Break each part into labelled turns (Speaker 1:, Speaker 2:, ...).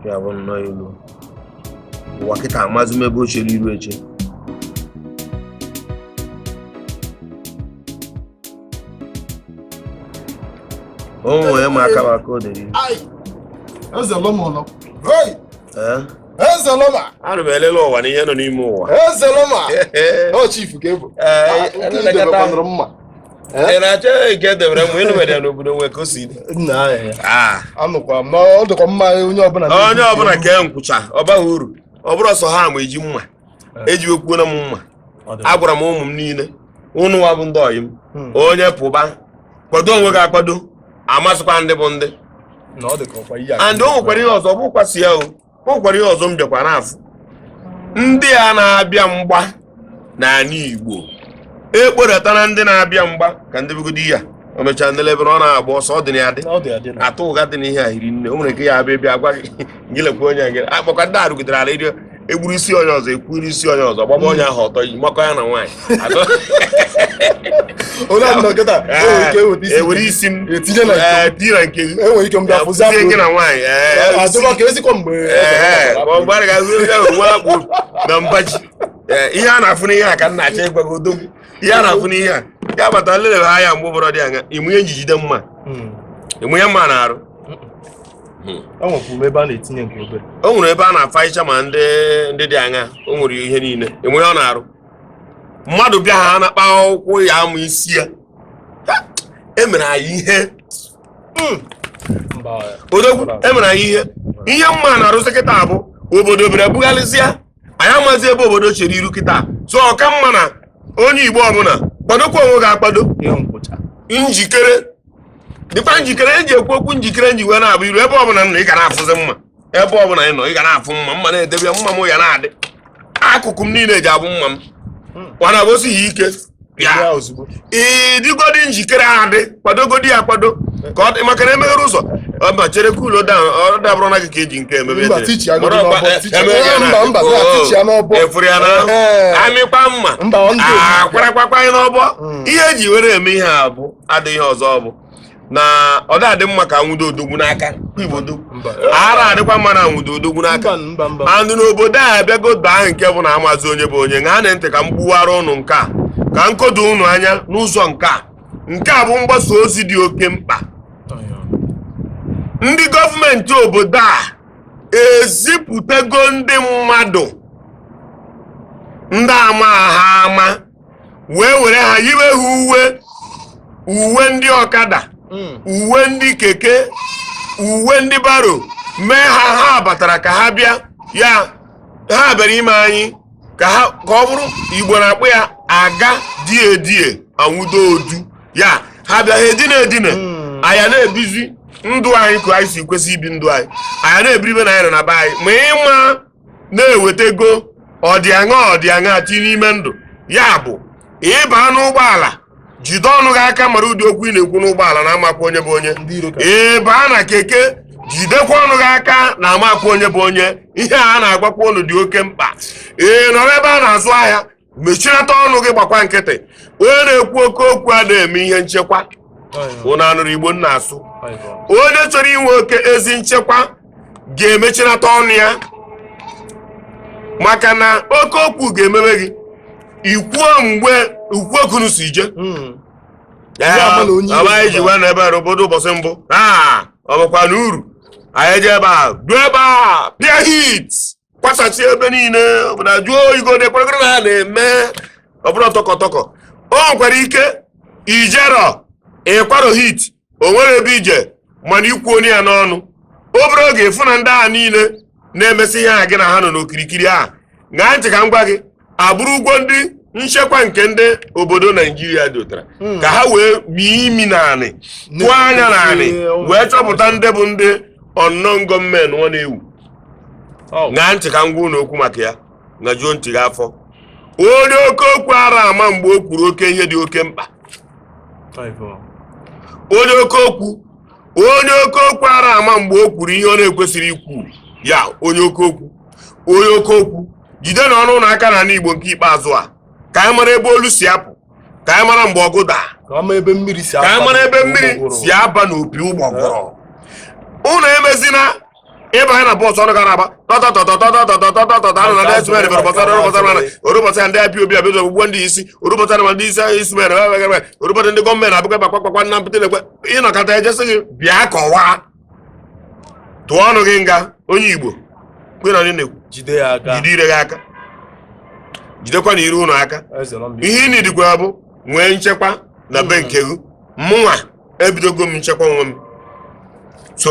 Speaker 1: Ya bụ nnọọ ilu ụwa kịta, amazi m ebe o chere iru eche. O nwere ma aka m aka o dere iru.
Speaker 2: Eze Lọma ụlọ. Hey! Eze Lọma!
Speaker 1: Ana m elele ụwa na ihe nọ n'ime ụwa.
Speaker 2: Eze Lọma! Ọ chief ka ị bụ.
Speaker 1: Ee,
Speaker 2: Nke i debekwanụrụ mma.
Speaker 1: Ị na-achọ nke edebere mgbe ịnụbere ya n'obodo nwee ka o si dị.
Speaker 2: Nna ya.
Speaker 1: Ah.
Speaker 2: Anụkwa m na ọ dịkwa mma onye ọbụla
Speaker 1: Onye ọbụla kee nkwụcha, ọ baghị uru. Ọ bụrụ sọ ha ma eji mma. Ejiwekwuona m mma. Agwara m ụmụ m niile, ụnụ wa bụ ndị ọyị m. Onye pụba, kwado onwe gị akwado, amasịkwa ndị bụ ndị.
Speaker 2: Na ọ dịka ọkwa ihe a.
Speaker 1: And o nwekwara ihe ọzọ, ọ bụkwa si ya o. O nwekwara ihe ọzọ m bịakwa na-afụ. Ndị a na-abịa mgba n'ala Igbo ekpodatara ndị na-abịa mgba ka ndị bugodi ya o mechaa ndị lebere ọ na-agba ọsọ, ọ dị na ya dị
Speaker 2: Ọ dị adị na.
Speaker 1: atụ ụga dị n'ihe a hiri nne. O nwere ike ya abịa bịa gwa gị gị lekwa onye a gị akpọkwa ndị a rugidere ala iri egburu isi onye ọzọ, ekwuru isi onye ọzọ, gbaba onye ahụ ọtọ yi makọ ya na nwaanyị.
Speaker 2: Onye a nọ kịta, e nwere ike eweta isi.
Speaker 1: Ewere isi m
Speaker 2: Etinye na nke m.
Speaker 1: Ee, tinye na nke gị.
Speaker 2: E nwere ike m bịa fụzi
Speaker 1: Tinye gị na nwaanyị, ee,
Speaker 2: Adịkwa ka ezikwa mgbe.
Speaker 1: Ee, ma ọ gbara ga ruo ya onwe akpụ na mbaji. Ee, ihe a na-afụ n'ihe a ka m na-achọ ịgwa gị, odogwu. Ihe a na-afụ n'ihe a ya bata lelebe anya mgbe ụfọdụ dị anya ịmụ ihe njijide mma, ịmụ ihe mma na-arụ.
Speaker 2: E nwekwuru m ebe a na-etinye nke obere.
Speaker 1: O nwere ebe a na-afa ịcha ma ndị dị anya, o nwere ihe niile ịmụ ihe ọ na-arụ. Mmadụ bịa ha na-akpa ụkwụ ya amụ isi ya. Ha! Emere anyị ihe.
Speaker 2: Mba.
Speaker 1: Odogwu, emere anyị ihe. Ihe mma na-arụzi kịta bụ obodo bịara bugharịsịa anyị, amazi ebe obodo chere iru kịta. So ọ ka mma na onye Igbo ọbụla kwadokwa onwe gị akwado.
Speaker 2: Ihe nkwụcha.
Speaker 1: Njikere dịkwa njikere. Eji ekwu okwu njikere nji wee na-abụ iru ebe ọbụla m nọ, ị ga na-afụzi mma. Ebe ọbụla ị nọ, ị ga na-afụ mma. Mma na-edebe ya, mma m ya na-adị akụkụ m niile ji abụ mma m mana gosi ya ike ya.
Speaker 2: Ya ozugbo.
Speaker 1: Ịdịgodi njikere, adị kwadogodi ya akwado ka ọ dị, maka na emeghere ụzọ ọ ma chere cool down, ọ dabụrụ na gị ka eji nke emebe.
Speaker 2: Mba,
Speaker 1: echere.
Speaker 2: tichi ya
Speaker 1: Mara
Speaker 2: n'ọbọ,
Speaker 1: ọkwa-
Speaker 2: tichi ya.
Speaker 1: emeghe ya na-
Speaker 2: Mba, mba,
Speaker 1: Oh,
Speaker 2: tichi ya n'ọbọ.
Speaker 1: efuru ya na
Speaker 2: Ee.
Speaker 1: amịkwa mma.
Speaker 2: Mba, ọ ndị
Speaker 1: Akwarakwakwa anyị n'ọbọ. Ihe eji were eme ihe a bụ adịghị ọzọ, ọ bụ na ọ dị mma ka anwụdo odogwu n'aka. Igbo odogwu
Speaker 2: Mba.
Speaker 1: ara adịkwa mma na anwụdo odogwu n'aka.
Speaker 2: Mba, mba, mba.
Speaker 1: Andụ n'obodo a abịago daa nke bụ na amazi onye bụ onye. Ṅaa na ntị ka m gbuwara ụnụ nke a, ka m kodo ụnụ anya n'ụzọ nke a. Nke a bụ mgbasa ozi dị oke mkpa. Ndị gọọmenti obodo a ezipụtago ndị mmadụ, ndị ama ha ama, wee were ha yiwe ha uwe ndị ọkada, uwe ndị keke, uwe ndị barrow, mee ha ha batara ka ha bịa ya ha bịara ime anyị ka ha ka ọ bụrụ Igbo na-akpọ ya aga die die anwụdo odu ya. Ha bịa, ha edina edina anyị, na-ebizi ndụ anyị ka anyị si kwesị ibi ndụ anyị. Anyị na-ebiribe na anyị nọ na be anyị, ma ịma na-eweta ego ọdịaṅa ọdịaṅa ti n'ime ndụ ya bụ ịba n'ụgbọala, jide ọnụ gị aka, mara ụdị okwu ị na-ekwu n'ụgbọala na amakwa onye bụ onye.
Speaker 2: Ndị iro ka.
Speaker 1: Ịba na keke, jidekwa ọnụ gị aka na amakwa onye bụ onye. Ihe a na-agwakwa ụnụ dị oke mkpa. Ee, nọrọ ebe a na-azụ ahịa, mechirata ọnụ gị, gbakwa nkịtị. Onye na-ekwu oke okwu a na-eme ihe nchekwa. Ụnụ anụrụ Igbo m na-asụ? Onye chọrọ inwe oke ezi nchekwa ga-emechinata ọnụ ya, maka na oke okwu ga-ememe gị ikwuo mgbe ikwuo okunu si je.
Speaker 2: Ndị ama na onye
Speaker 1: ọba
Speaker 2: iro
Speaker 1: anyị ji wee na ebe a n'obodo ụbọchị mbụ aa, ọ bụkwa na uru anyị eje ebe a duo ebe a pịa hit kwasasị ebe niile obodo jụọ oyigo na-ekwerekere na ha na-eme ọ bụrụ tọkọtọkọ. O nwekwara ike ijerọ ịkwaro hit, o nwere ebe ije, mana ikwu onye ya n'ọnụ obere oge ịfụ na ndị agha niile na-emesị ihe a gị na ha nọ n'okirikiri a. Ṅaa ntị ka m gwa gị, abụrụ ụgwọ ndị nchekwa nke ndị obodo Naijiria dotara ka ha wee mie imi naanị tụọ anya naanị wee chọpụta ndị bụ ndị unknown gunmen ọ na-ewu. Ṅaa ntị ka m gwa unu okwu maka ya. Ṅajuo ntị gị afọ. Onye oke okwu ara ama mgbe o kwuru oke ihe dị oke mkpa. Onye oke okwu ara ama mgbe o kwuru ihe ọ na-ekwesịrị ikwu ya. Onye oke okwu, onye oke okwu, jide na ọnụ ụlọ aka n'ala Igbo nke ikpeazụ a, ka anyị mara ebe olu si apụ, ka anyị mara mgbe ọgụ daa.
Speaker 2: Ka ama ebe mmiri si
Speaker 1: ka anyị mara ebe mmiri
Speaker 2: ụgbọgụrụ.
Speaker 1: Si aba n'opi ụgbọgụrụ. Ụnụ emezina. Ịbanye na bọọsụ, ọnụ gara agba tọtọtọtọtọtọtọtọtọ anụ na ndị ismail bịara bọsara bọsara mana orubọsa ndị IPOB abịa ogbugbo ndị isi orubọsa na ndị isi ismail orubọta ndị gọọmenti abụkwa bakwa nna mpụta ekwe ịnọkọta ejesi gị bịa kọwaa tụọ ọnụ gị nga onye Igbo kwe na onye na-ekwu.
Speaker 2: Jide ya aka.
Speaker 1: Jide ire gị aka, jidekwa na ire ụnụ aka.
Speaker 2: Eze nọ mba.
Speaker 1: Ihe ị nidikwa bụ nwee nchekwa na be nke gị. Mụnwa ebidogo m nchekwa onwe m, so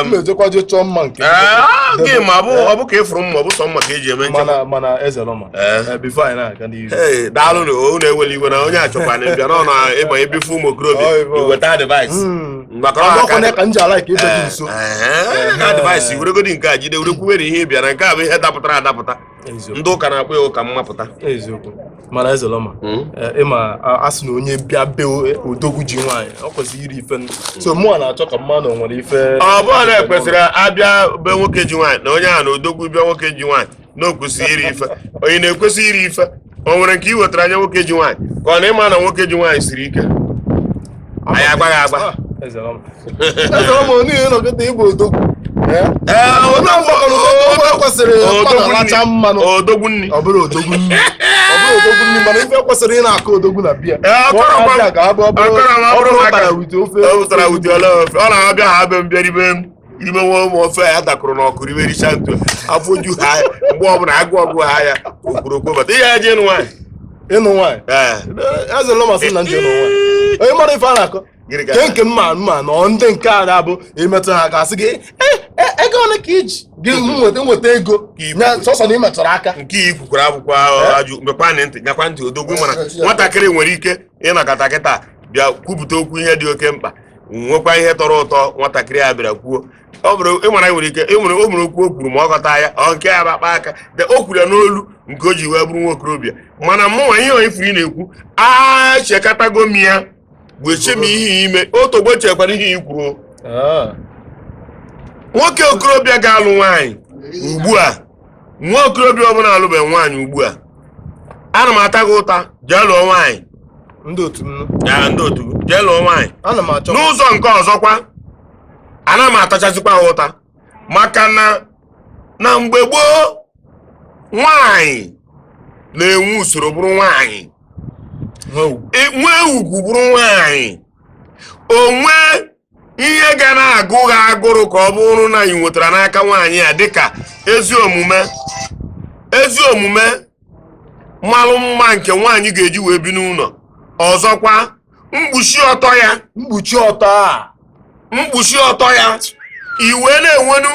Speaker 2: M ejekwa je chọọ mma nke
Speaker 1: ee, gị ma bụ ọ bụ ka ịfụrụ mma, ọ bụ sọ mma ka eji eme nchekwa.
Speaker 2: Mana eze nọ ma before anyị na-aga n'ihu.
Speaker 1: Ee, daalụ na unu ewela iwe na onye achọkwa na bịa nọ na ịma ebifu ụmụ okorobịa
Speaker 2: Ọ, ịbụ.
Speaker 1: iweta advice maka ọ
Speaker 2: ọkwa
Speaker 1: aka
Speaker 2: ka m ji ala ka ebe dị nso.
Speaker 1: Ee, advice weregodi nke a jide were kwubere ihe ị bịara, nke a bụ ihe dapụtara adapụta.
Speaker 2: Eziokwu.
Speaker 1: Ndị ụka na-akpọ ya ụka mmapụta.
Speaker 2: Eziokwu, mana eze lọma, ịma a sị na onye bịa be odogwu ji nwaanyị, ọ kwesịrị iri ife. So mụnwa na-achọ ka mmadụ nwere ife.
Speaker 1: Ọ bụrụ na ekwesịrị abịa be nwoke ji nwaanyị na onye ahụ na odogwu bịa nwoke ji nwaanyị na o kwesịrị iri ife, onye na-ekwesị iri ife, o nwere nke ị wetara anya nwoke ji nwaanyị, ka ọ na ịma na nwoke ji nwaanyị siri ike, anyị agbaghị agba.
Speaker 2: Ah, eze lọma, eze lọma, onye nọkịta ịbụ odogwu.
Speaker 1: Ee,
Speaker 2: Odogwu kwesịrị mmadụ alacha mmanụ.
Speaker 1: Odogwu nni.
Speaker 2: Ọ bụrụ odogwu nni, ọ bụrụ odogwu nni, mana ife kwesịrị ị na-akụ odogwu na biya.
Speaker 1: Ee,
Speaker 2: Ka ọ na-abịa ka abụ ọ bụrụ
Speaker 1: akọrọ m
Speaker 2: ọ
Speaker 1: abụrụ
Speaker 2: bụrụ
Speaker 1: maka
Speaker 2: ụtara wite ofe.
Speaker 1: O wụtara wute ole ofe ọ na-abịa ha abịa m bịa ribe m ribe nwa ụmụ ofe ya dakụrụ n'ọkụ ribe richa ntu afọ ju ha mgbe ọbụla agụ ọgụ ha ya okwurokwo bata ihe ya ji ịnụ nwaanyị.
Speaker 2: Ịnụ nwaanyị?
Speaker 1: Ee.
Speaker 2: Eze lọma sị na nje ịnụ nwaanyị, onye mara ife a na-akọ.
Speaker 1: Gịnị ka
Speaker 2: Ke nke mma mma na ọ ndị nke a ga-abụ imetụ ha ga-asị gị, "E, ego ole ka iji gị nweta nweta ego nya sọsọ na ị metụrụ aka."
Speaker 1: Nke i kwukwara akwụkwọ ajụ mekwa na ntị nyakwa ntị odogwu, mana nwatakịrị nwere ike ịnọkọta kịta bịa kwupụta okwu ihe dị oke mkpa, nwekwa ihe tọrọ ụtọ nwatakịrị a bịara kwuo. Ọ bụrụ ịmara nwere ike ịmụrụ o nwere okwu o kwuru ma ọ ghọta ya, ọ nke ya bakpa aka de o kwuru ya n'olu nke o ji wee bụrụ nwa okorobịa, mana mụnwa ihe onye ifuru ị na-ekwu achekatago m ya gbochie m ihe ime otogbo chekwara ihe i kwuru. Nwoke okorobịa ga-alụ nwaanyị ugbu a, nwa okorobịa ọbụla alụbeghị nwaanyị ugbu a, ana m ata gị ụta, jee lụọ nwaanyị.
Speaker 2: Ndị otu m nụ.
Speaker 1: Ya ndị otu gị, jee lụọ nwaanyị.
Speaker 2: Ana m achọ.
Speaker 1: N'ụzọ nke ọzọkwa, ana m atachazikwa ha ụta maka na na mgbe gboo nwaanyị na-enwe usoro bụrụ nwaanyị.
Speaker 2: Nwee ugwu.
Speaker 1: Nwee ugwu bụrụ nwaanyị, onwe ihe ga na-agụ gị agụrụ ka ọ bụrụ na ị nwetara n'aka nwaanyị a dịka ezi omume, ezi omume malụ mma nke nwaanyị ga-eji wee bi n'ụlọ. Ọzọkwa, mkpuchi ọtọ ya.
Speaker 2: Mkpuchi ọtọ a.
Speaker 1: Mkpuchi ọtọ ya, i wee na-enwenu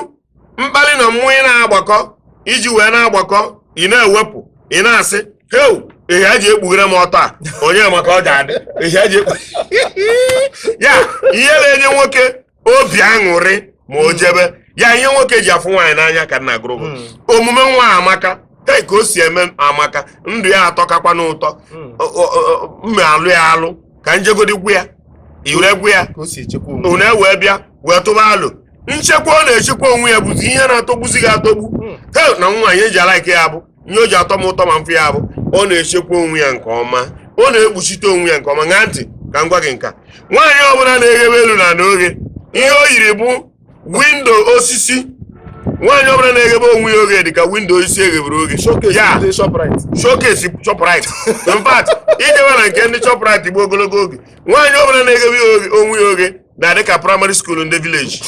Speaker 1: mkpali na mmụọ ị na-agbakọ iji wee na-agbakọ, ị na-ewepụ, ị na-asị heu, ihe eji ekpughere m ọtọ a, onye maka ọ ga-adị ihe eji ekpu ya, ihe na-enye nwoke obi aṅụrị ma o jebe ya, ihe nwoke ji afụ nwaanyị n'anya ka nna gụrụ bụ omume nwa amaka. Hey, ka o si eme amaka, ndụ ya atọkakwa n'ụtọ. Mma alụ ya alụ ka njegodi gwu ya iwere gwu ya
Speaker 2: ka o si echekwa onwe.
Speaker 1: Unu ewee bịa wee tụba alụ nchekwa ọ na-echekwa onwe ya bụzi ihe na-atọgbuzi gị atọgbu. He na nwaanyị eji ala ike ya bụ ihe o ji atọ m ụtọ ma mfe ya bụ ọ na-echekwa onwe ya nke ọma, ọ na-ekpuchite onwe ya nke ọma. Ṅaa ntị ka m gwa gị nka nwaanyị ọbụla na-eghebe elu na n'oghe, ihe o yiri bụ window osisi. Nwaanyị ọbụla na-eghebe onwe ya oghe dị ka window osisi eghebere oghe.
Speaker 2: Showcase.
Speaker 1: Ya
Speaker 2: ndị Shoprite.
Speaker 1: Showcase Shoprite. In fact, ijebe na nke ndị Shoprite gbuo ogologo oge, nwaanyị ọbụla na-eghebe ya onwe ya oghe na-adị ka primary school ndị village.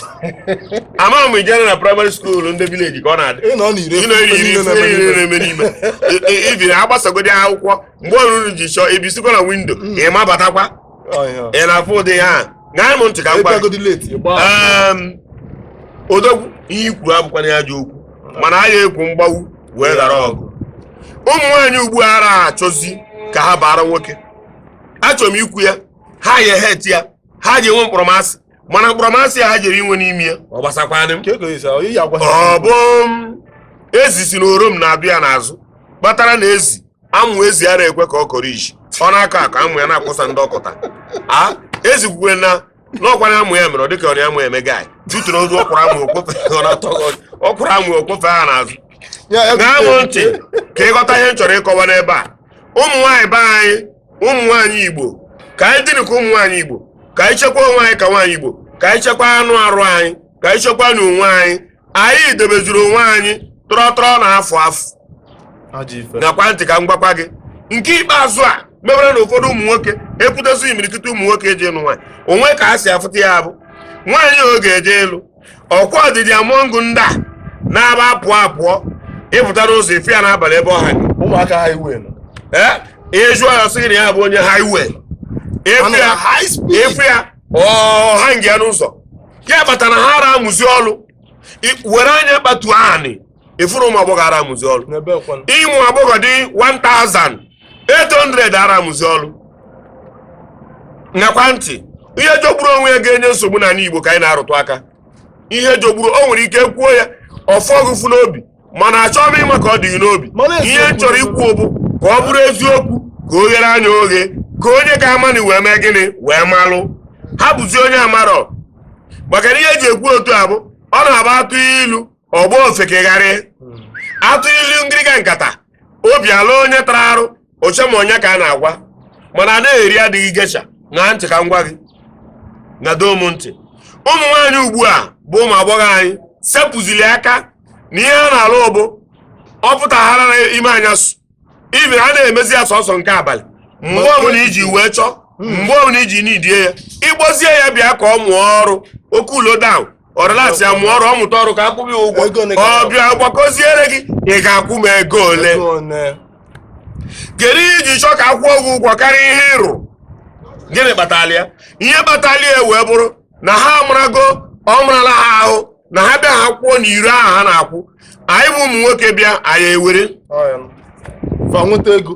Speaker 1: Ama m ijere na primary school ndị village ka ọ na-adị.
Speaker 2: Ị nọ n'ire.
Speaker 1: Ị na-eri iri ife niile na-eme n'ime ibi agbasagodi akwụkwọ mgbe ọrụrụ ji chọọ ibisikwa na window ị mabatakwa, ị na-afụ ụdị ha. Ṅaa m ntị ka m gwa gị.
Speaker 2: Ịbịagodi late, ịgba.
Speaker 1: Odogwu, ihe ikwu abụkwana ya ajọ okwu, mana a ya ekwu mgbawu wee ghara ọgụ. Ụmụ nwaanyị ugbu a ara achọzi ka ha bara nwoke. Achọrọ m ikwu ya, ha ya het ya, ha ji enwe mkpọrọmasị, mana mkpọrọmasị ya ha jere inwe n'ime ya ọ gbasakwanị m.
Speaker 2: Ka ego esi ahụ iyi agwa.
Speaker 1: Ọ bụ m ezi si na orom na-abịa ya n'azụ kpatara na ezi amụ ezi ara ekwe ka ọ kọrọ iji ọ na-akọ akọ amụ ya na-akwụsa ndị ọkọta a ezi kwukwe na n'ọkwara amụ ya mere ọ dịka ọ na-amụ eme gaị tuturu ozu ọkwụrụ amụ okwofe ọ na-atọ ọkwụrụ amụ okwofe ha n'azụ.
Speaker 2: Ya ya.
Speaker 1: Ṅaa m ntị ka ịghọta ihe m chọrọ ịkọwa n'ebe a. Ụmụ nwaanyị be anyị, ụmụ nwaanyị Igbo, ka anyị dịrị ka ụmụ nwaanyị Igbo, ka anyị chekwaa onwe anyị ka nwaanyị Igbo, ka anyị chekwaa anụ arụ anyị, ka anyị chekwaa n'onwe anyị. Anyị debezuru onwe anyị tọrọ na afọ afọ.
Speaker 2: Ajọ ife.
Speaker 1: Nakwa ntị ka m gwakwa gị nke ikpeazụ a mebere na ụfọdụ ụmụ nwoke ekwutesi imirikiti ụmụ nwoke eji ịnụ nwaanyị onwe ka a si afụta ya bụ nwaanyị oge eje elu ọkwa ọdịdị amụngụ ndị a na-aba apụọ apụọ ịpụta n'ụzọ ife ya n'abalị ebe ọha gị.
Speaker 2: Ụmụaka highway nọ.
Speaker 1: Ee, ịjụọ ya sị gị na ya bụ onye highway. Efu ya
Speaker 2: high speed.
Speaker 1: Efu ya ọha nga ya n'ụzọ ya kpatara ha ara amụzi ọlụ. Were anya kpatuo anị ifuru ụmụ agbọghọ ara amụzi ọlụ.
Speaker 2: N'ebe kwanụ?
Speaker 1: Ịmụ agbọghọ dị 1800 ara amụzi ọlụ. Nakwa ntị, ihe jọgburu onwe ya ga-enye nsogbu n'ala Igbo ka anyị na-arụtụ aka. Ihe jọgburu o nwere ike kwuo ya ọfọ gị n'obi, mana achọghị m ịma ka ọ dị gị n'obi.
Speaker 2: Mana
Speaker 1: ihe m
Speaker 2: eziokwu.
Speaker 1: Chọrọ ikwu bụ ka ọ bụrụ eziokwu, ka o ghere anya oghe, ka onye ga-ama na wee mee gịnị wee malụ ha bụzi onye amarọ. Maka na ihe eji ekwu otu a bụ ọ na-aba atụ ilu ọgbọ ofekegharị atụ ilu ngịrịga nkata obi ala onye tara arụ oche ma onye ka a na-agwa mana a na-eri adịghị gesha na ntị. Ka m gwa gị na doo m ntị, ụmụ nwaanyị ugbu a bụ ụmụ agbọghọ anyị sepụzili aka na ihe a na-alụ bụ ọ pụtaghara na ime anyasụ ibe a na-emezi ya sọsọ nke abalị. Mgbe ọbụla iji wee chọọ, mgbe ọbụla iji nidie ya, ịgbozie ya bịa ka ọ mụọ ọrụ oke ulo down ọ relax ya mụọ ọrụ, ọ mụta ọrụ ka akwụghị ụgwọ.
Speaker 2: Ego ole ka
Speaker 1: Ọ bịa gbakọziere gị, ị ga-akwụ m ego ole?
Speaker 2: Ego one?
Speaker 1: Kedu ihe iji chọọ ka akwụọ gị ụgwọ karịa ihe ị rụrụ? Gịnị kpatara ya? Ihe kpatara ya wee bụrụ na ha amarago, ọ marala ha ahụ na ha bịa ha kwụọ n'iro ahụ ha na-akwụ. Anyị bụ ụmụ nwoke bịa anyị ewere
Speaker 2: Ọ ya nọ. Fa nweta ego.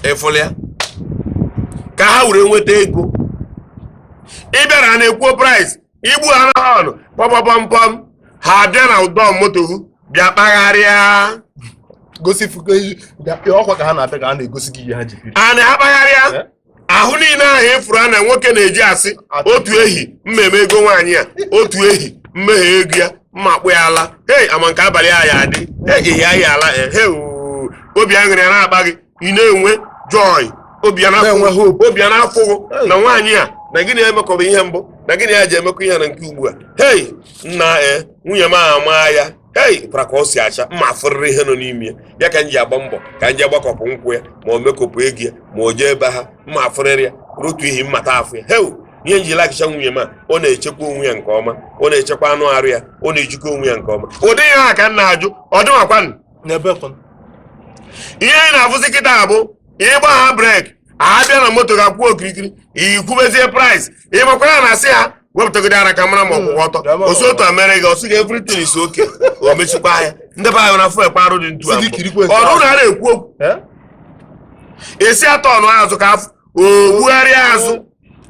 Speaker 1: Ịfụlụ ya ka ha were nweta ego. Ị bịara na-ekwuo price igbu ha na họn pọpọpọmpọm, ha bịa na ụdọ moto hụ bịa kpagharịa.
Speaker 2: Gosi fugo ọkwa ka ha na-abịa ka ha na-egosi gị ihe ha ji biri.
Speaker 1: A na-akpagharịa.
Speaker 2: Eh?
Speaker 1: Ahụ niile ahụ efuru a na nwoke na-eji asị otu ehi mmemme ego nwaanyị a, otu ehi mmehie ego ya mma akpụ ya ala. Hei, ama nke abalị a ya adị hei ehi anyị ala. He oo, obi aṅụrị ya na-akpa gị, ị na-enwe joy, obi ya
Speaker 2: Na-enwe
Speaker 1: na-afụ
Speaker 2: hope.
Speaker 1: obi ya na-afụghụ na nwaanyị a na gịnị emekọba ihe mbụ na gịnị ya ji emekọ ihe na nke ugbu a. Hei nna, e nwunye m ama ya, hei pra ka ọ si acha mma afụrịrị ihe nọ n'ime ya. Ya ka m ji agba mbọ ka m ji agbakọpụ nkwụ ya ma o mekọpụ ego ya ma o jee ebe ha mma afụrịrị ya otu ihe mmata afụ ya. Heu, ihe m ji lakịcha nwunye m a, ọ na-echekwa onwe ya nke ọma, ọ na-echekwa anụ arụ ya, ọ na-ejikwa onwe ya nke ọma. Ụdị ihe a ka m na-ajụ, ọ dịwakwanụ?
Speaker 2: N'ebe kwanụ?
Speaker 1: Ihe anyị na-afụzi kịta bụ ịgba ha brake, ha bịa na moto ga-akwụ okirikiri, ikwubezie price. Ịmakwara na asị ha wepụtagodi ara ka mara ma ọkwụkwọ ọtọ osi otu a mere gị, ọsị gị everything is okay, o mechikwa ya. Ndị be anyị na afọ ekpe arụ dị ntu a
Speaker 2: Sị gị
Speaker 1: mbụ.
Speaker 2: kirikwe nke
Speaker 1: Ọrụ
Speaker 2: ahụ.
Speaker 1: na a na-ekwu okwu.
Speaker 2: Eh?
Speaker 1: Esi atọ ọnụ azụ ka afọ o gbugharịa azụ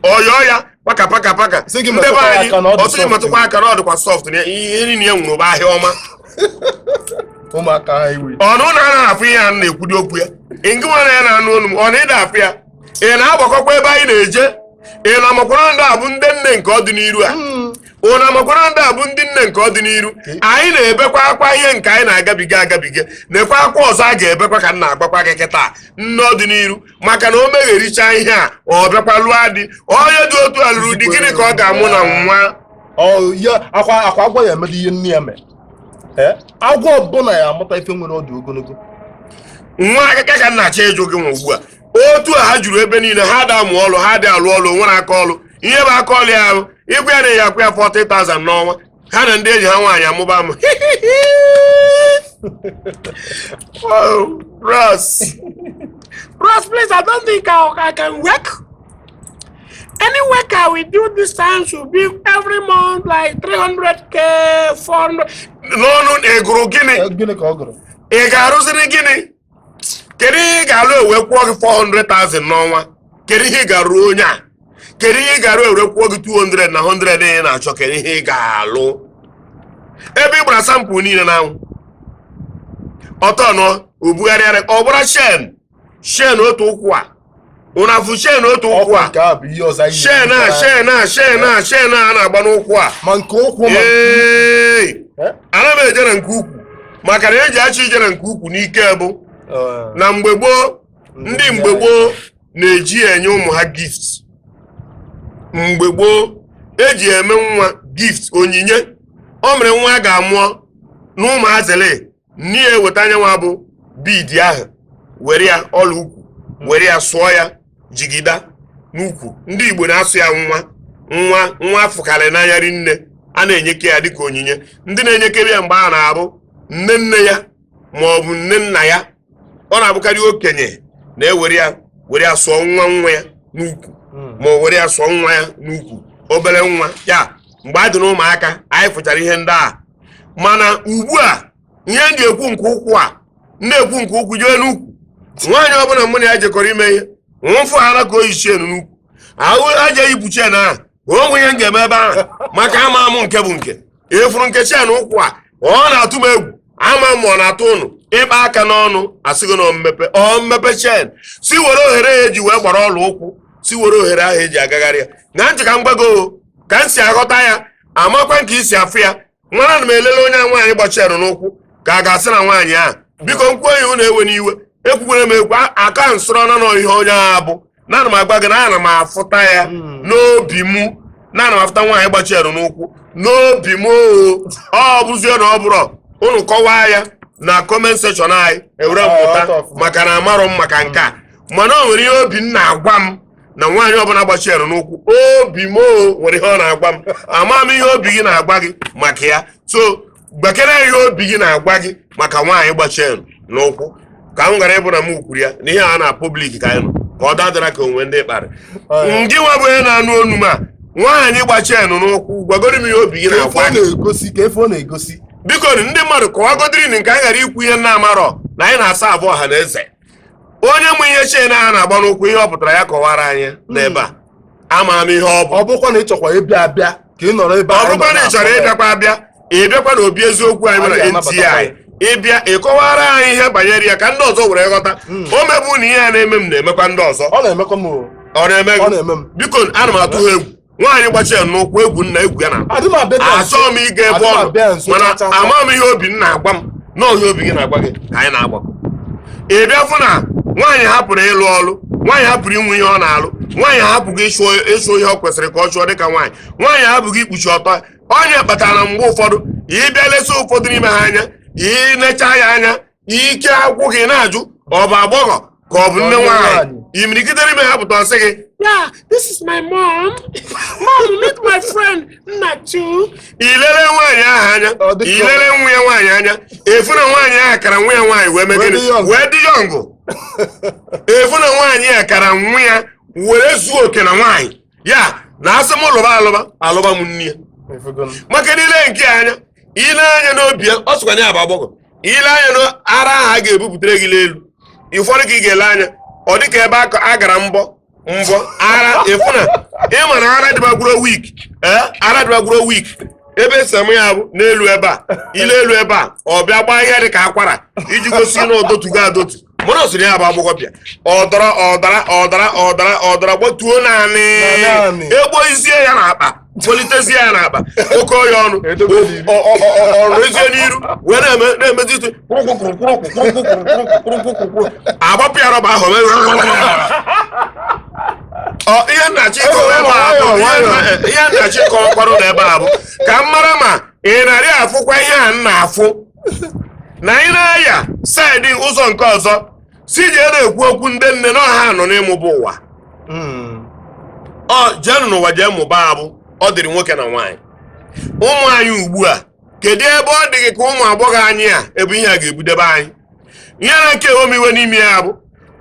Speaker 1: ọyọọ ya paka paka paka.
Speaker 2: Sị gị
Speaker 1: Ndị be
Speaker 2: metụkwa
Speaker 1: anyị
Speaker 2: aka na ọ dị
Speaker 1: ọsị gị
Speaker 2: soft.
Speaker 1: metụkwa aka na ọ dịkwa soft na ihe niile ya nwere bụ ahịa ọma.
Speaker 2: Ụmụaka highway.
Speaker 1: Ọnụ na a na-afụ ihe a na-ekwudi okwu ya, ngị nwa na ya na-anụ olu m, ọ na ịda afụ ya, ị na-agbakọkwa ebe anyị na-eje. Ị na-amakwara ndị a bụ ndị nne nke ọdịnihu a? Ụnụ amakwara ndị a bụ ndị nne nke ọdịnihu? Anyị na-ebekwa akwa ihe nke anyị na-agabiga agabiga, nekwa akwa ọzọ a ga-ebekwa ka m na-agbakwa gị kịta nne ọdịnihu, maka na o meghericha ihe a, ọ bịakwa lụọ di. Onye dị otu a lụrụ di, gịnị ka ọ ga-amụ na nwa?
Speaker 2: Ọ ya akwa akwa agwọ ya emedo ihe nne ya mere. Eh? Agwọ ọbụla ya amụta ife nwere ọdụ ogologo.
Speaker 1: Nwa akịka ka m na-achọ ịjụ gị nwa ugbu a, otu a ha juru ebe niile, ha da amụ ọlụ, ha dị alụ ọlụ, nwere aka ọlụ. Ihe bụ aka ọlụ ya ahụ ịgwa ya na ya akwụ ya 40,000 n'ọnwa, ha na ndị enyi ha nwaanyị amụba amụ. Oh, Ross.
Speaker 3: Bros, please, I don't think I can work. Any work I will do this time should be every month like 300K, 400.
Speaker 1: N'ọnụ ị gụrụ gịnị?
Speaker 2: Eh, gịnị ka ọ gụrụ?
Speaker 1: Ị ga-arụziri gịnị? Kedu ihe ị ga-alụ ewe kwụọ gị 400,000 n'ọnwa? Kedu ihe ị ga-arụ onye a? Kedu ihe ị ga-arụ ewere kwụọ gị 200 na 100 ị na-achọ? Kedu ihe ị ga-alụ ebe ị gbara sample niile n'anwụ ọtọ nọ obugharịara ọ gbara shen shen otu ụkwụ a ụnafụ shen otu ụkwụ
Speaker 2: Ọkwa
Speaker 1: a
Speaker 2: nke a bụ ihe ọzọ anyị
Speaker 1: shen a shen a shen a shen a na-agba n'ụkwụ a.
Speaker 2: Ma nke ụkwụ ma
Speaker 1: Ee!
Speaker 2: Eh?
Speaker 1: Ana m eje na nke ukwu maka na eji achọ ije na nke ukwu n'ike bụ
Speaker 2: Eh,
Speaker 1: na mgbe gboo, ndị mgbe gboo na-eji enye ụmụ ha gift. Mgbe gboo eji eme nwa gift, onyinye. O mere nwa a ga-amụọ na ụmụazịlị nne ya eweta anyanwụ bụ bead ahụ, were ya ọla ukwu, were ya sụọ ya jigida n'ukwu. Ndị Igbo na-asụ ya nwa nwa nwa afụkarị n'anya rinne, a na-enyeke ya dịka onyinye. Ndị na-enyekere ya mgbe a na-abụ nne nne ya ma ọ bụ nne nna ya. Ọ na-abụkarị okenye na-ewere ya, were ya sụọ nwa nwa ya n'ukwu, ma ọ were ya sụọ nwa ya n'ukwu, obere nwa ya. Mgbe a dị n'ụmụaka, anyị fụchara ihe ndị a. Mana ugbu a, ihe m ji ekwu nke ụkwụ a na-ekwu nke ụkwụ jee n'ukwu, nwaanyị ọbụla mụ na ya jekọrọ ime ihe nwụfụ ara ka o yi chain n'ukwu ahụ, aja yipụ chain ahụ, o nwe ihe m ga-eme ebe ahụ, maka ama amụ nke bụ nke efuru nke chain ụkwụ a, ọ na-atụ m egwu. Ama m ọ na-atụ ụnụ ịkpa aka n'ọnụ, asịghị na mmepe ọ mmepe chain, si were ohere ya eji wee gbara ọla ụkwụ, si were ohere ahụ eji agagharị ya na ntị. Ka m gwago ka m si aghọta ya, amakwa nke isi afụ ya. Nwara na m elele onye nwaanyị gbachiri n'ụkwụ ka a ga-asị na nwaanyị ahụ, biko, nkwuo ya, unu ewe n'iwe. Ekwukwere m ekwu aka nsọrọ na nọ ihe onye ahụ bụ na ana m agwa gị na ana m afụta ya n'obi m, na ana m afụta nwaanyị gbachiri n'ụkwụ n'obi m. Oo, ọ bụzie na ọ bụrụ unu kọwaa ya na comment section anyị, ewere m mụta, maka na amarọ m maka nke a. Mana o nwere ihe obi m na-agwa m na nwaanyị ọbụla gbachiri n'ụkwụ, obi m o nwere ihe ọ na-agwa m. Ama m ihe obi gị na-agwa gị maka ya, so gbakere ihe obi gị na-agwa gị maka nwaanyị gbachiri n'ụkwụ, ka m gara ịbụ na m kwuru ya na ihe a na public ka anyị nọ, ka ọ dadara ka onwe ndị kparị ngị nwa bụ onye na-anụ onu m a. Nwaanyị gbachiri n'ụkwụ, gwagoro m ihe obi gị
Speaker 2: Ka efe
Speaker 1: na-agwa
Speaker 2: ọ
Speaker 1: gị.
Speaker 2: na-egosi, ka efe ọ na-egosi.
Speaker 1: Biko, ndị mmadụ, kọwagodiri nke anyị ghara ikwu ihe na-amarọ na anyị na-asa abụọ ọha na eze. Onye mụ ihe chain a na-agba n'ụkwụ, ihe ọ pụtara, ya kọwara anyị n'ebe a. Ama m ihe ọ bụ.
Speaker 2: Ọ bụrụkwa na ị chọkwa ịbịa abịa ka ị nọrọ ebe
Speaker 1: Ọ
Speaker 2: anyị
Speaker 1: bụrụkwa
Speaker 2: nọ
Speaker 1: na ị chọrọ
Speaker 2: na-akọ ya.
Speaker 1: ịbịakwa abịa, ị bịakwa na obi eziokwu anyị nwere
Speaker 2: Anyị
Speaker 1: NTI,
Speaker 2: ga-anabatakwa ya.
Speaker 1: ịbịa ịkọwara anyị ihe banyere ya ka ndị ọzọ were ghọta. O mebu na ihe a na-eme m na-emekwa ndị ọzọ.
Speaker 2: Ọ na-emekwa m o.
Speaker 1: Ọ na-eme
Speaker 2: Ọ
Speaker 1: gị?
Speaker 2: na-eme m.
Speaker 1: Biko, ana m atụ ha egwu. Nwaanyị gbachie n'ụkwụ, egwu nna egwu ya na
Speaker 2: Adị m abịa nso.
Speaker 1: achọghị m ịga ebe
Speaker 2: Adị m
Speaker 1: ọ nọ,
Speaker 2: abịa nso,
Speaker 1: mana
Speaker 2: cha, cha, cha.
Speaker 1: ama m ihe obi m na-agwa m na ihe obi gị na-agwa gị ka anyị na-agbakọ. Ị bịa fụ na nwaanyị hapụrụ ịlụ ọlụ, nwaanyị hapụrụ inwe ihe ọ na-alụ, nwaanyị hapụghị ịchụ ịchụ ihe ọ kwesịrị ka ọ chụọ dịka nwaanyị, nwaanyị hapụghị ikpuchi ọtọ. Onye kpatara na mgbe ụfọdụ ịbịa lesa ụfọdụ n'ime ha anya, inecha ya anya, ike agwụ gị na-ajụ ọ bụ agbọghọ ka ọ bụ nne nwaanyị. Imirikite n'ime ha pụta, ọsị gị,
Speaker 3: Yeah, this is my mom. Mom, meet my friend Nnachu.
Speaker 1: Ilele nwaanyị ahụ anya,
Speaker 2: Ọ dị ka-
Speaker 1: ilele nwa ya nwaanyị anya, efu na nwaanyị ahụ kara nwa ya nwaanyị wee mee
Speaker 2: Wee
Speaker 1: gịnị?
Speaker 2: dị young.
Speaker 1: Wee dị young. Efu na nwaanyị a kara nwa ya were zuo oke na nwaanyị ya na asị m lụba alụba alụba m nne ya.
Speaker 2: Ifugo m.
Speaker 1: Maka na ile nke anya, ile anya n'obi ya, ọ sịkwa na ya bụ agbọghọ. Ile anya na ara ahụ a ga-ebupụtere gị n'elu, ụfọdụ ka ị ga-ele anya, ọ dị ka ebe a gara mbọ mbọ ara. Ịfụ na ịma na ara dịbagwuro weak, ee, ara dịbagwuro weak. Ebe esi amụ ya bụ n'elu ebe a, ile elu ebe a, ọ bịa gbaa ihe dị ka akwara iji gosi na odotugo adotu. Mana ọ sịrị ya bụ agbọghọbịa, ọ dọrọ ọdara ọdara ọdara ọdara gbatuo naanị.
Speaker 2: Naanị.
Speaker 1: Egboizie ya n'akpa, politezie ya n'akpa, oke ya ọnụ.
Speaker 2: Edobe n'iru.
Speaker 1: Ọ rụzie n'iru wee na-eme na-emezi ite kwụrụkwụrụkwụrụkwụrụkwụrụkwụrụkwụrụkwụrụ, agbapụ ya rọba ahụ. Ọ ihe nnachi ịkọwa ebe a bụ ihe nnachi ịkọwakwarụ na ebe a bụ ka m mara ma ị narị afụkwa ihe a m na-afụ na anyị na-aya side ụzọ nke ọzọ si jee na-ekwu okwu ndị nne na ọha nọ n'ịmụba ụwa. Ọ jeenụ n'ụwa jee mụba abụ ọ dịrị nwoke na nwaanyị. Ụmụ anyị ugbu a, kedu ebe ọ dị gị ka ụmụ agbọghọ anyị a, ebe ihe a ga-ebudebe anyị? Ihe na-eke ewem iwe n'ime ya bụ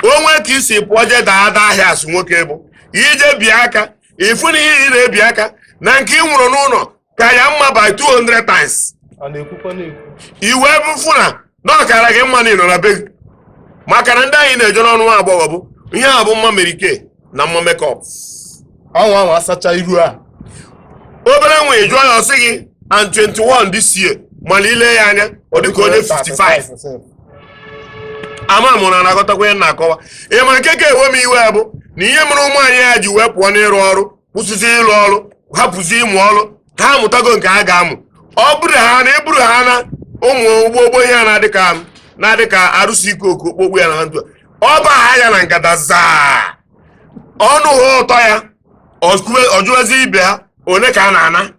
Speaker 1: onwe ka isi pụọ jee daa ada ahịa, asụ nwoke bụ ije bie aka, ịfụ na ihe ị na-ebi aka na nke ị nwụrụ n'ụlọ ka ya mma by 200 times.
Speaker 2: A na-ekwukwa na-ekwu.
Speaker 1: Iwe bụ fụ na na ọ kara gị mma na ị nọ na be gị, maka na ndị anyị na-eje n'ọnụ nwa agbọghọ bụ ihe a bụ mma merike na mma makeup.
Speaker 2: Anwụ anwụ asacha iru a.
Speaker 1: Obere nwa, ị jụọ ya, ọ sị gị and 21 this year, mana ile ya anya, ọ dị ka onye 55. Ama mụ na anagọtakwa ihe m na-akọwa. Ị ma nke ka ewe m iwe bụ na ihe mere ụmụ anyị ya ji wee pụọ n'ịrụ ọrụ, kwụsịsị ịrụ ọrụ, hapụzi ịmụ ọrụ ha, amụtago nke ha ga-amụ. Ọ bụrụ ha na eburu ha na ụmụ ụgbọ ogbo, ihe a na-adị ka arụsị ike oku okpokpu ya na ha ntụ a. Ọ ba ha ya na nkata zaa ọnụ ha ụtọ ya, ọ jụwazi ibe ha one ka a na-ana.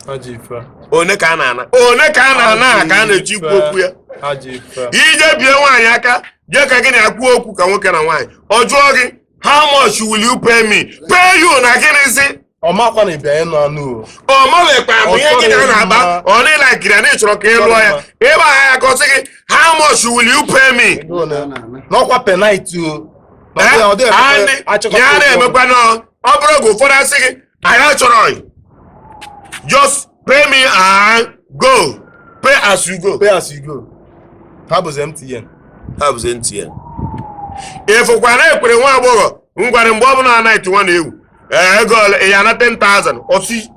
Speaker 2: Ajọ ife.
Speaker 1: One ka a na-ana, one ka a na-ana, ka a na-eji ikwu okwu ya.
Speaker 2: Ajọ ife.
Speaker 1: Ije bie nwaanyị aka, jee ka gị na-akwu okwu ka nwoke na nwaanyị, ọ jụọ gị, "How much will you pay me?" Pay you na gịnịzi?
Speaker 2: Ọ makwa na ịbịa ịnụ anụ o.
Speaker 1: Ọ mawekwa bụ ihe gị na ya na-akpa, ọ na-ịlakiri ya na ịchọrọ ka ị lụọ ya, ịgba ya ka ọ sị gị, "How much will you pay me?"
Speaker 2: Ego ole? N'ọkwa per night o. Na ọ dịghị
Speaker 1: Andị
Speaker 2: achịkọta
Speaker 1: ya
Speaker 2: okwu.
Speaker 1: Na-emekwa na ọ bụrụ oge ụfọdụ asị gị, "Anyị achọrọ gị. Just pay me and go, pay as you go."
Speaker 2: Pay as you go. Ha bụzi MTN.
Speaker 1: Ha bụzi MTN. Ịfụkwa na ekwere nwa agbọghọ ngwara mgbe ọ bụla night nwa na-ewu. Ee, ego ole ị ya na 10,000? Ọsị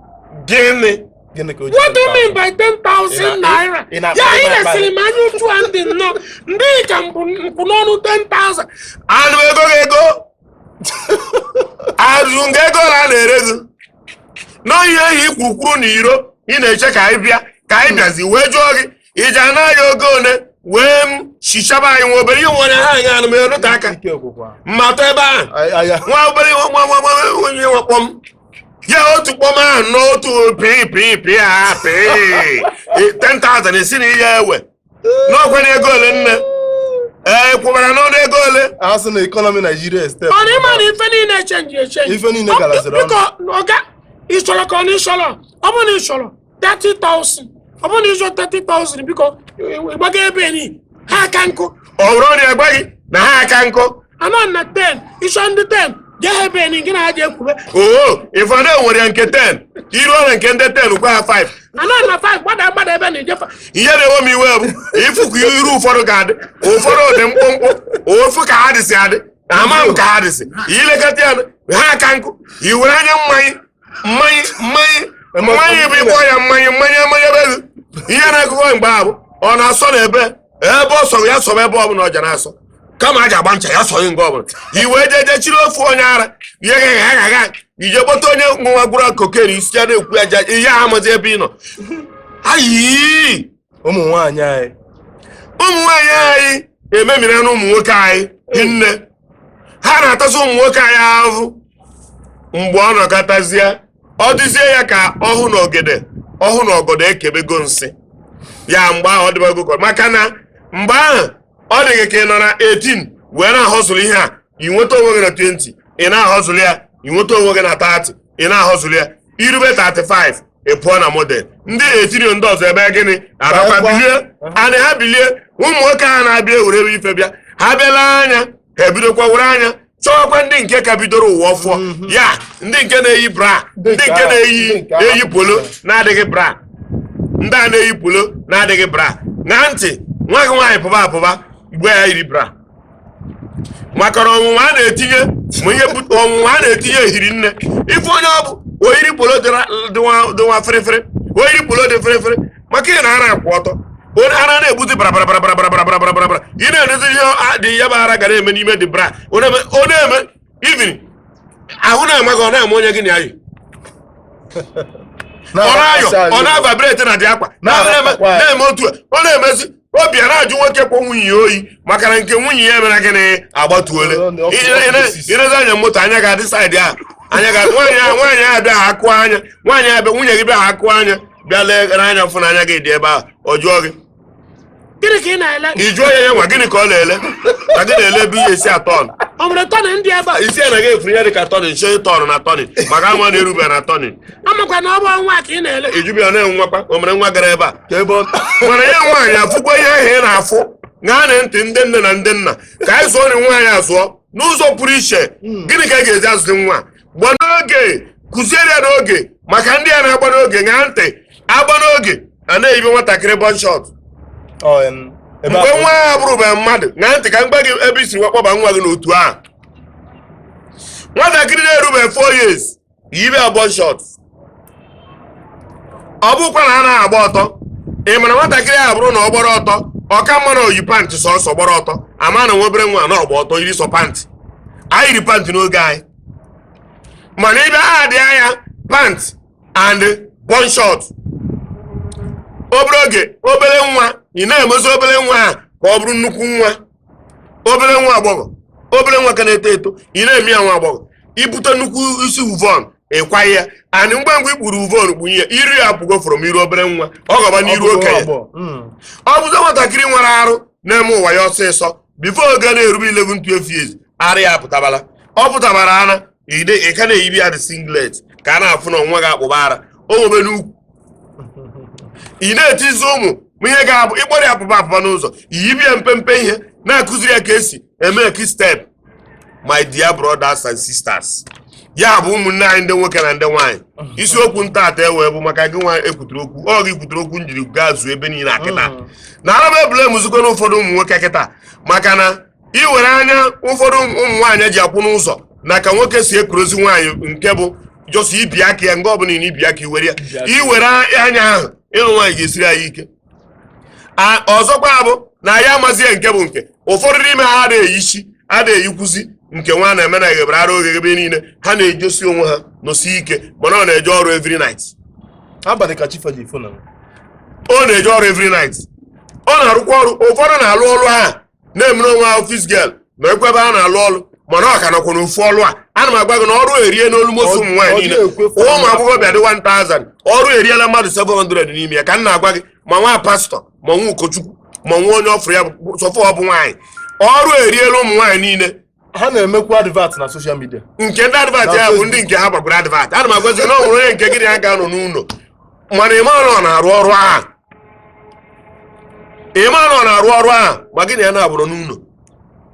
Speaker 1: gịnị?
Speaker 2: Gịnị ka o ji?
Speaker 3: What do you mean by 10,000 naira?
Speaker 2: Ị na-
Speaker 3: Ya ị na-esiri m anya otu a ndị nnọọ ndị ka mbụ nkwụ n'ọnụ 10,000.
Speaker 1: Anụ ego gị, ego azụ nga ego ole a na-ere gị n'ihe ehi ikwukwuru na iro ị na-eche ka anyị bịa, ka anyị bịazi wee jụọ gị iji anaghị ogo one wee m chichaba anyị nwa obere ihe nwere ha anyị anụ m erute aka.
Speaker 2: Ike okwukwa.
Speaker 1: Mmatụ ebe ahụ.
Speaker 2: Aya.
Speaker 1: Nwa obere nwa nwa nwa nwa onye nwa kpọm ya otu kpọm ahụ n'otu pii pii pii a pii 10,000 esi na ihe ewe n'ọkwa na ego ole nne ee kwụbara n'ọnụ ego ole?
Speaker 2: A sị na economy Nigeria step.
Speaker 3: Ọ na ịma na ife niile echenji echenji.
Speaker 2: Ife niile galaziri ọnụ.
Speaker 3: Biko, ọga, ị chọrọ ka ọ na ị chọrọ? Ọ bụrụ na ị chọrọ 30,000, ọ bụrụ na ị chọrọ 30,000, biko ịgbaga ebe ni ha aka nkụ.
Speaker 1: Ọ bụrụ na ya gwa gị na ha aka nkụ.
Speaker 3: Anọ na 10, ịchọ ndị 10, jee ha ebe ni gị na ha ji ekwube.
Speaker 1: Oo, ịfọdụ nwere ya nke 10, iruo na nke ndị 10 gwa ha 5.
Speaker 3: Anọ na 5, gbada gbada ebe na ijefa.
Speaker 1: Ihe na-ewe m iwe bụ ịfụkwa iru ụfọdụ ga-adị, ụfọdụ dị mkpụmkpụ, ofu ka ha dịsị adị, ama m ka ha dịsị ilekọta ya ha aka nkụ. I were anya mmanya mmanya mmanya mmanya bụ ịkpọ ya mmanya mmanya mmanya ebe gị ihe na-akụkọ mgbe ahụ ọ na-asọ na ebe ebe ọ sọrọ ya sọrọ, ebe ọbụla ọ ja na-asọ, kama a ji agba ncha ya sọghị nga ọbụla i wee jee jee chiri ofu onye ara ihe ga ga ga ije kpọta onye nwa gwụrụ cocaine isi ya na-ekwu ya ja ihe a amazi ebe ị nọ ayi.
Speaker 2: Ụmụ nwaanyị anyị.
Speaker 1: Ụmụ nwaanyị anyị ememina na ụmụ nwoke anyị hinne, ha na-atasị ụmụ nwoke anyị ahụhụ. Mgbe ọ nọkọtazie, ọ dịzie ya ka ọhụ na ogede ọhụ na ọgọdọ ekebego nsị ya. Mgbe ahụ ọ dịbago maka na mgbe ahụ ọ dị gị ka ị nọ na 18 wee na-ahọzụlụ ihe a, ị nweta onwe gị na 20, ị na-ahọzụlụ ya, ị nweta onwe gị na 30, ị na-ahọzụlụ ya, irube 35, ị pụọ na model. Ndị etiri ndị ọzọ ebe gịnị abịakwa bilie anị ha bilie. Ụmụ nwoke ha na-abịa ewere ife bịa, ha bịala anya ha ebidokwa were anya chọwakwa ndị nke ka bidoro ụwa ọfụọ ya, ndị nke na-eyi bra, ndị nke na-eyi eyi polo na-adịghị bra, ndị a na-eyi polo na-adịghị bra. Ṅaa ntị, nwa gị nwaanyị pụba apụba, gwa ya yiri bra, maka na ọnwụnwa a na-etinye ma ihe ọnwụnwa a na-etinye ehiri nne. Ife onye ọ bụ oyiri polo dị nwa fịrịfịrị, oyiri polo dị fịrịfịrị, maka ị na-ara akwụ ọtọ, ara na-egbuzi bara bara bara bara bara bara bara bara bara. Ị na-edozi ihe dị ya bụ ara gara eme n'ime dị bra, ọ na-eme even ahụ na-ama gị, ọ na-ama onye gị na ya yi, ọ na-ayọ, ọ na-avibrate na dị akwa na-eme otu ọ na-emezi obi a na-ajụ nwoke kwọ nwunye ya oyi, maka na nke nwunye ya mere gịnị agbatuole. Ilezi anya moto anya ga-adị side ahụ, anya ga nwaanyị ahụ, nwaanyị ahụ bịa ha akụ anya, nwaanyị ahụ bịa, nwunye gị bịa ha akụ anya, bịa lee anya fụ na anya gị dị ebe ahụ, ọ jụọ gị,
Speaker 3: Gịnị ka ị na-ele?
Speaker 1: Ị jụọ ya, ya nwa gịnị ka ọ na-ele, na gị na-ele ebe ihe esi atọn.
Speaker 3: Ọ nwere tọn ndị ebe a?
Speaker 1: Isi ya na gị efuru ihe dị ka tọnin nche tọn na tọnin, maka ama na-erube na tọnin.
Speaker 3: Amakwa na ọ bụ ọnwa ka ị na-ele.
Speaker 1: Ijubia na nwakwa o mere nwa gara ebe a
Speaker 2: Ka ebe ọ
Speaker 1: mana ya nwaanyị afụkwa ihe ahụ ị na-afụ. Ṅaa na ntị, ndị nne na ndị nna, ka anyị zụọ na nwaanyị azụọ n'ụzọ pụrụ iche. Gịnị ka a ga-eji azụzi nwa? Gba n'oge, kụziere ya n'oge, maka ndị a na-agba n'oge. Ṅaa ntị, agba n'oge a na-eyibe nwatakịrị bum short.
Speaker 2: Ọ, ebe
Speaker 1: mgbe
Speaker 2: a-
Speaker 1: nwa ahụ bụrụbe mmadụ. Ṅaa ntị ka m gwa gị ebe isi wakpọba nwa gị n'otu ahụ. Nwatakịrị na-erube 4 years, yibe ya bum short, ọ bụkwa na a na-agba ọtọ. Ị mara nwatakịrị ahụ bụrụ na ọ gbara ọtọ, ọ ka mma na oyi pant sọsọ gbara ọtọ, ama na nwa obere nwa na ọgba ọtọ yiri sọ pant. Anyị yiri pant n'oge anyị, mana ịbịa adị anya pant and bum short obere oge, obere nwa, ị na-emezi obere nwa a ka ọ bụrụ nnukwu nwa. Obere nwa agbọghọ, obere nwa ka na-eto eto, ị na-eme ya nwa agbọghọ. Ibute nnukwu isi weave-on, ị Ịkwa ya anị ngwa ngwa ikpuru uvon kpunye ya, iru ya apụgo from iru obere nwa, ọ gọba n'iru okenye. Ọ bụzo nwatakịrị nwere arụ na-eme ụwa ya ọsịsọ before oge na-erube 11 12 years, arụ ya apụtabala, ọ pụtabara ana ide. Ị ka na-eyibi ya the singlet ka a na-afụ na nwa ga-akpụba ara o nwebe n'ukwu. Ị na-etizi ụmụ ma ihe ga-abụ ịkpọrọ ya apụba apụba n'ụzọ, iyibi ya mpempe ihe, na-akụziri ya ka esi eme eki step. My dear brothers and sisters, ya bụ ụmụnne anyị ndị nwoke na ndị nwaanyị, isiokwu ntaata ewee bụ maka gị nwa ekwutere okwu. Ọ gị kwutere okwu njiri gaa zuo ebe niile a kịta na ara m ebule mụzikwa na ụfọdụ ụmụ nwoke kịta, maka na iwere anya ụfọdụ ụmụ nwaanyị ji akwụ n'ụzọ na ka nwoke si ekurozi nwaanyị nke bụ just ibi aka ya nga ọbụla ị na ibi aka iwere ya, iwere anya ahụ ịhụ nwaanyị ga-esiri anyị ike. Ọzọkwa bụ na ya amazie nke bụ nke ụfọdụ n'ime ha ada eyichi, ada eyikwuzi nke nwa na-eme na eghebere ara oghe ebe niile. Ha na-ejosi onwe ha nọsi ike, mana ọ na-eje ọrụ every night.
Speaker 2: Abalị ka chifa ji fo na.
Speaker 1: Ọ na-eje ọrụ every night, ọ na-arụkwa ọrụ. Ụfọdụ na-alụ ọrụ ha na-emere onwe ha office girl ma ekwe ebe ha na-alụ ọrụ, mana ọ ka nọkwa n'ofu ọrụ a. Ana m agwa gị na ọrụ erie n'olu mosu ụmụ nwaanyị
Speaker 2: Ọ
Speaker 1: niile.
Speaker 2: dị ekwe.
Speaker 1: Ụmụ agbọghọbịa dị 1000, ọrụ eriela mmadụ 700 n'ime ya ka m na-agwa gị. Ma nwa pastọ, ma nwa ụkọchukwu, ma nwa onye ọfụrụ ya bụ sọfọ, ọ bụ nwaanyị. Ọrụ eriela ụmụ nwaanyị niile.
Speaker 2: Ha na-emekwa advert na social media.
Speaker 1: Nke ndị advert
Speaker 2: Na
Speaker 1: ya bụ
Speaker 2: Facebook.
Speaker 1: Ndị nke ha gbakwara advert, ana m agwazi gị na ọ nwere onye nke gị na ya ga-anọ n'ụlọ, mana ịma na ọ na-arụ ọrụ ahụ, ịma na ọ na-arụ ọrụ ahụ, ma gị na ya na-abụrụ n'ụlọ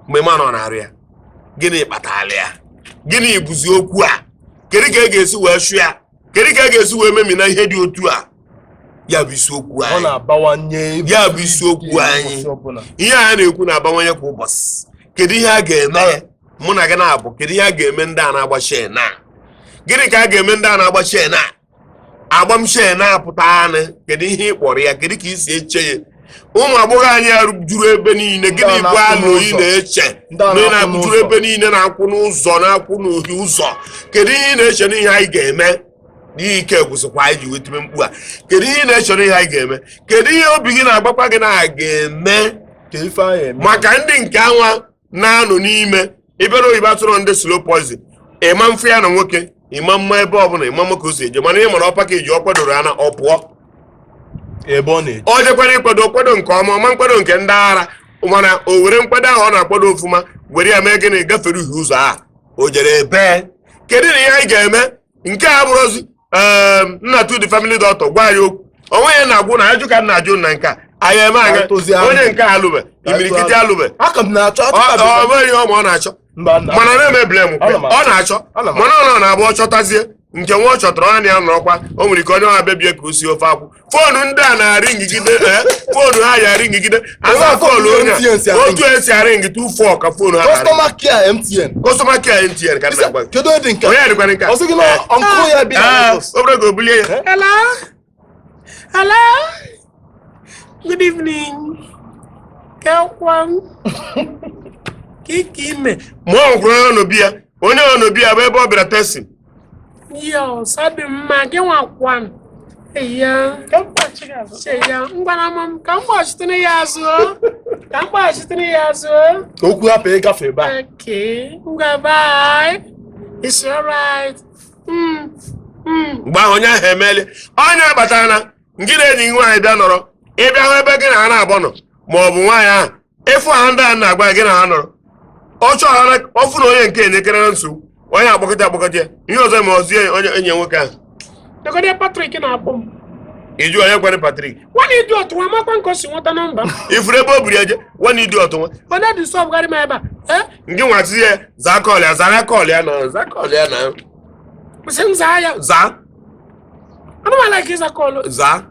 Speaker 1: mgbe ịma na ọ na-arụ ya. Gịnị kpatara ya? Gịnị bụzi okwu a? Kedu ka e ga-esi wee chụ ya? Kedu ka e ga-esi wee memina ihe dị otu a? Ya bụ isiokwu
Speaker 2: Ọ
Speaker 1: anyị.
Speaker 2: na-abawanye.
Speaker 1: Ya bụ isiokwu anyị.
Speaker 2: Ụbọchị ọbụla.
Speaker 1: Ihe a na-ekwu na-abawanye kwa ụbọchị. Kedu ihe a ga-eme ya? Mụ na gị na-abụ, kedu ihe a ga-eme ndị a na-agba shen a? Gịnị ka a ga-eme ndị a na-agba shen a? Agbam shen a pụta anị, kedu ihe ị kpọrọ ya? Kedu ka ị si eche ya? Ụmụ agbọghọ anyị a juru ebe niile, gịnị
Speaker 2: Ndị a
Speaker 1: bụ
Speaker 2: na-akwụ
Speaker 1: alụ ị
Speaker 2: n'ụzọ.
Speaker 1: na-eche?
Speaker 2: Ndị a
Speaker 1: Ndị
Speaker 2: na-akwụ
Speaker 1: na-akwụ juru
Speaker 2: n'ụzọ.
Speaker 1: ebe niile, na-akwụ n'ụzọ, na-akwụ n'ohi ụzọ. Kedu ihe ị na-eche n'ihe anyị ga-eme? N'ihe ike gwụsịkwa anyị ji wetime mkpu a. Kedu ihe ị na-eche n'ihe anyị ga-eme? Kedu ihe obi gị na-agbakwa gị na a ga-eme?
Speaker 2: Ka ife anyị eme.
Speaker 1: Maka ndị nke anwa na-anọ n'ime ịbịara oyibo atụrụ ndị slow poison, ịma mfe ya na nwoke, ịma mma ebe ọbụla, ịma mma ka o si eje, mana ị mara ọ package ọ kwadoro ya na ọ pụọ.
Speaker 2: Ebe ọ na-eje.
Speaker 1: Ọ jekwara ịkwado kwado nke ọma ọma, nkwado nke ndị ara, mana o were nkwado ahụ ọ na-akwado ofụma were ya mee gịnị? Gafere uhie ụzọ ahụ o jere ebe. Kedu na ihe anyị ga-eme? Nke a bụrụzi nna tu the family doctor gwa anyị okwu onwe ya na-agwụ na ajụ ka m na-ajụ na nke a anyị eme anya.
Speaker 2: Atụzi ahụ.
Speaker 1: Onye nke a alụbe imirikiti alụbe.
Speaker 2: Aka m na-achọ.
Speaker 1: Ọ
Speaker 2: Achọtabeghị.
Speaker 1: ọ nweghị ihe ọma ọ na-achọ.
Speaker 2: Mba nna.
Speaker 1: Mana na-eme blame.
Speaker 2: Ana m achọ.
Speaker 1: Ọ na-achọ.
Speaker 2: Ana m
Speaker 1: Mana ọ na-abụ ọ chọtazie nke nwa ọ chọtara ọ na ya nọrọkwa, o nwere ike onye ọha bebie ka o sie ofe akwụ. Phone ndị a na-arị ngigide, ee, phone ha ya arị ngigide asa phone onye
Speaker 2: MTN si
Speaker 1: a
Speaker 2: arị.
Speaker 1: Otu esi arị ngị 24 ka phone ha na-arị.
Speaker 2: Customer care MTN.
Speaker 1: Customer care MTN ka m na-agwa gị.
Speaker 2: Kedu onye dị nke a?
Speaker 1: Onye dịkwana nke a?
Speaker 2: Ọ sị gị na uncle ya bi na
Speaker 1: Ee,
Speaker 2: Lagos.
Speaker 1: obere ka o bulie ya.
Speaker 3: Hello? Hello? Good evening. Kekwan. Kiki ime.
Speaker 1: Ma ọ nwekwara onye ọnọbi ya, onye ọnọbi ya bụ ebe ọ bịara testing.
Speaker 3: Yo, sabi mma gị nwakwan. Eya. Che ya, ngwana m ka m gbachitene ya azụ o. Ka m gbachitene ya azụ o.
Speaker 2: Ka okwu hapụ ịgafe ebe a.
Speaker 3: Okay, ngwa, bye. It's alright.
Speaker 1: Mgbe ahụ onye ahụ emeela onye batara na ngị na enyi gị nwaanyị bịa nọrọ, ịbịa hụ ebe gị na ha na-abọ nọ, ma ọ bụ nwaanyị ahụ ịfụ ha ndị a na-agwa gị na ha nọrọ, ọ chọọ ọfụ na onye nke enyekere na nsogbu, onye agbakọta agbakọta ya ihe ọzọ ma ọzie onye enyi ya nwoke ahụ.
Speaker 3: Negode Patrick na-akpọ m.
Speaker 1: Iju onye kwere Patrick.
Speaker 3: Nwanne ịdị otu nwa makwa nke o si nweta nọmba m.
Speaker 1: Ifuru ebe o buru eje nwanne ịdị ọtụ nwa.
Speaker 3: Onye dị sọb garị m ebe a. Eh?
Speaker 1: Ngị nwatizie ya, zaa call ya, zara call ya na zaa call ya na.
Speaker 3: Sị m zaa ya.
Speaker 1: Zaa.
Speaker 3: Ana m ala ịza call.
Speaker 1: Zaa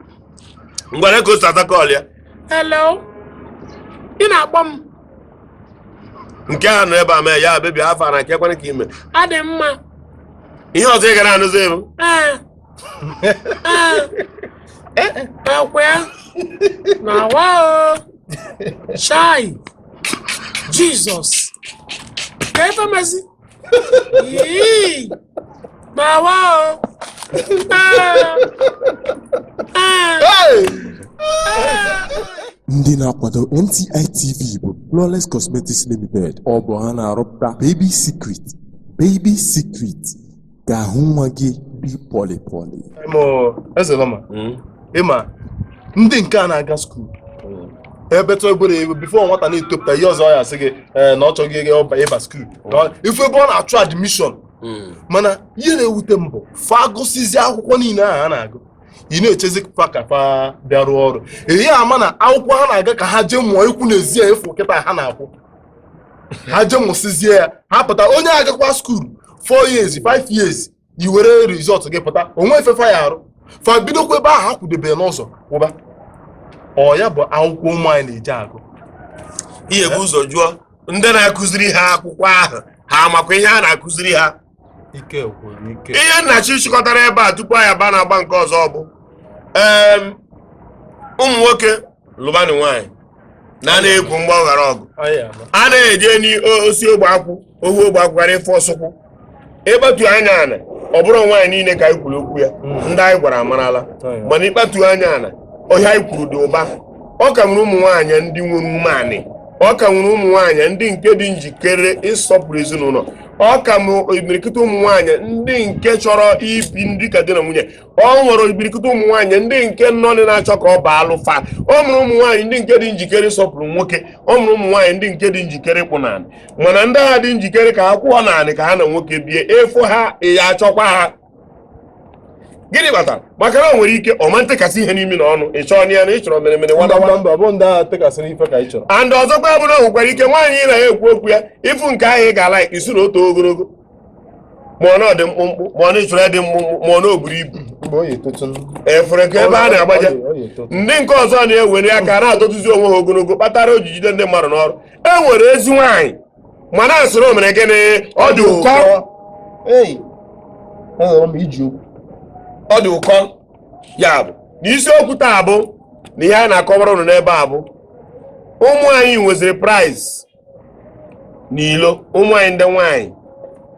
Speaker 1: ngwere ka o si aza call ya.
Speaker 3: Hello? Ị na-akpọ m.
Speaker 1: Nke a nọ ebe a mee ya bebi afọ a na nke ekwana ka ime.
Speaker 3: Adị mma.
Speaker 1: Ihe ọzọ ị gara anụzi bụ
Speaker 3: Ee. Ee. Ekwe ya. Na wa o. Chai. Jesus. Ka efe mezi. Yii. Na wa o. Ee. Ee.
Speaker 2: Hey!
Speaker 4: Ndị na-akwado NTI TV bụ Flawless Cosmetics Limited. Ọ bụ ha na-arụpụta Baby Secret, Baby Secret. Ka ahụ nwa gị dị pọlị pọlị.
Speaker 2: Ịmụ Ezelọma, ịma ndị nke a na-aga school ebetụ obere ego before nwata na-etopụta ihe ọzọ, ya asị gị ee, na ọ chọghị ịga ịba school. Ifu ebe ọ na-achọ admission. Mana ihe na-ewute m bụ fa gụsizie akwụkwọ niile ahụ ha na-agụ, ị na-echezi fa ka fa bịa rụọ ọrụ. Èyí ama na akwụkwọ ha na-aga ka ha jee mụọ ikwu n'ezi ya efu kịta ha na-akwụ ha jee mụsịzie ya, ha pụta. Onye agakwa school 4 years, 5 years, i were result gị pụta, onwe efefa ya arụ, fa bidokwa ebe ahụ ha kwudebere n'ụzọ kwụba. Ọ ya bụ akwụkwọ ụmụ anyị na-eji agụ.
Speaker 1: Ihe bụ ụzọ jụọ ndị na-akụziri ha akwụkwọ ahụ, ha amakwa ihe a na-akụziri ha?
Speaker 2: Ike gwụrụ ike.
Speaker 1: Ihe nnachi chịkọtara ebe a tupu anyị aba na-agba nke ọzọ bụ ụmụ nwoke, lụbanụ nwaanyị na na-ekwu mgbaghara ọgụ.
Speaker 2: Anyị ama.
Speaker 1: A na-eje n'osi ogbe akwụ, ohu ogbe akwụ ghara ịfụ ọsụkwụ ịkpatu anya ana. Ọ bụrụ nwaanyị niile ka anyị kwuru okwu ya, ndị anyị gwara amarala. Mana ịkpatu anya ana, ọhịa anyị kwuru dị ụba. Ọ ka nwere ụmụ nwaanyị ndị nwere umeanị, ọ ka nwere ụmụ nwaanyị ndị nke dị njikere ịsọpụrụ ezinụlọ, ọ ka nwere imirikiti ụmụ nwaanyị ndị nke chọrọ ibi ndị ka di na nwunye, ọ nwere imirikiti ụmụ nwaanyị ndị nke nọ na-achọ ka ọ baa alụfa, ọ mụrụ ụmụ nwaanyị ndị nke dị njikere ịsọpụrụ nwoke, ọ mụrụ ụmụ nwaanyị ndị nke dị njikere ịkpụ naanị. Mana ndị agha dị njikere ka ha kwụọ naanị ka ha na nwoke bie, efu ha ya achọkwa ha. Gịnị kpatara? Maka na o nwere ike ọma ntịkasị ihe n'imi na ọnụ, ị chọọ na ya na ị chọrọ mere mere
Speaker 2: Mba,
Speaker 1: wadawa.
Speaker 2: Mba, mba, ọ bụ ndị agha tekasịrị ife ka anyị chọrọ.
Speaker 1: And ọzọkwa bụ na o nwekwara ike nwaanyị na ya ekwu okwu ya, ịfụ nke ahụ ị ga-ala isi na oto ogologo, ma ọ na ọ dị mkpụmkpụ, ma ọ na ịchọrọ ya dị mkpụmkpụ, ma ọ na o buru ibu.
Speaker 2: Mgbe o yi etotu.
Speaker 1: Efere ka ebe a na-agbaje.
Speaker 2: Ọ yi etotu.
Speaker 1: Ndị nke ọzọ na-ewere aka na-adọtụzi onwe ha ogologo, kpatara o ji jide ndị mmadụ n'ọrụ. E nwere ezi nwaanyị, mana asịrị o mere gịnị? Ọ dị ụkọ.
Speaker 2: Ei, enwere m iji okwu.
Speaker 1: Ọ dị ụkọ. Ya bụ na isiokwu taa bụ na ihe a na-akọwara ụnụ n'ebe a bụ ụmụ anyị nweziri price n'ilo. Ụmụ anyị ndị nwaanyị